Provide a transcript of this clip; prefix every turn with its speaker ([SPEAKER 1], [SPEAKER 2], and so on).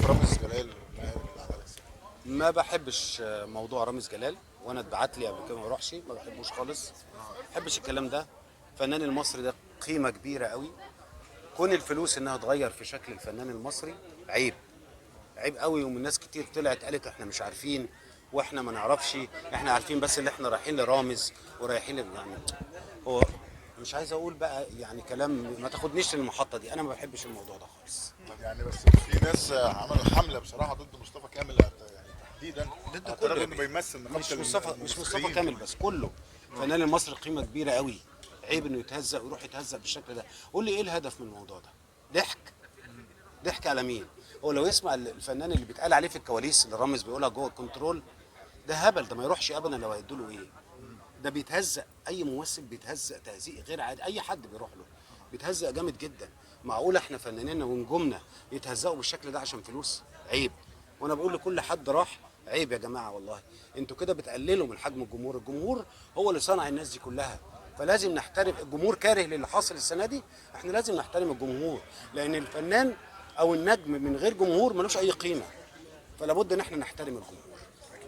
[SPEAKER 1] رامز جلال نائب العدالة السياسية.
[SPEAKER 2] ما بحبش موضوع رامز جلال، وانا اتبعت لي قبل كده ما اروحش، ما بحبوش خالص، ما بحبش الكلام ده. الفنان المصري ده قيمة كبيرة قوي. كون الفلوس انها تغير في شكل الفنان المصري عيب، عيب قوي. ومن ناس كتير طلعت قالت احنا مش عارفين واحنا ما نعرفش، احنا عارفين بس اللي احنا رايحين لرامز ورايحين يعني هو مش عايز اقول بقى يعني كلام ما تاخدنيش للمحطه دي، انا ما بحبش الموضوع ده خالص.
[SPEAKER 1] طب يعني بس في ناس عملوا حمله بصراحة ضد مصطفى كامل يعني تحديدا
[SPEAKER 2] ضد
[SPEAKER 1] اعترضوا
[SPEAKER 2] كله
[SPEAKER 1] انه بيمثل نقابة
[SPEAKER 2] مش مصطفى، مش مصطفى
[SPEAKER 1] الممثلين.
[SPEAKER 2] كامل بس، كله فنان المصري قيمة كبيرة قوي. عيب انه يتهزق ويروح يتهزق بالشكل ده. قول لي ايه الهدف من الموضوع ده؟ ضحك، ضحك على مين؟ هو لو يسمع الفنان اللي بيتقال عليه في الكواليس اللي رامز بيقولها جوه الكنترول، ده هبل، ده ما يروحش ابدا. لو هيدوا له ايه؟ ده بيتهزق. اي ممثل بيتهزق تهزيق غير عادي، اي حد بيروح له بيتهزق جامد جدا. معقول احنا فنانينا ونجومنا يتهزقوا بالشكل ده عشان فلوس؟ عيب. وانا بقول لكل حد راح، عيب يا جماعة والله، انتوا كده بتقللوا من حجم الجمهور. الجمهور هو اللي صنع الناس دي كلها، فلازم نحترم الجمهور. كاره للي حاصل السنة دي، احنا لازم نحترم الجمهور، لان الفنان او النجم من غير جمهور ملوش اي قيمة، فلا بد ان احنا نحترم الجمهور.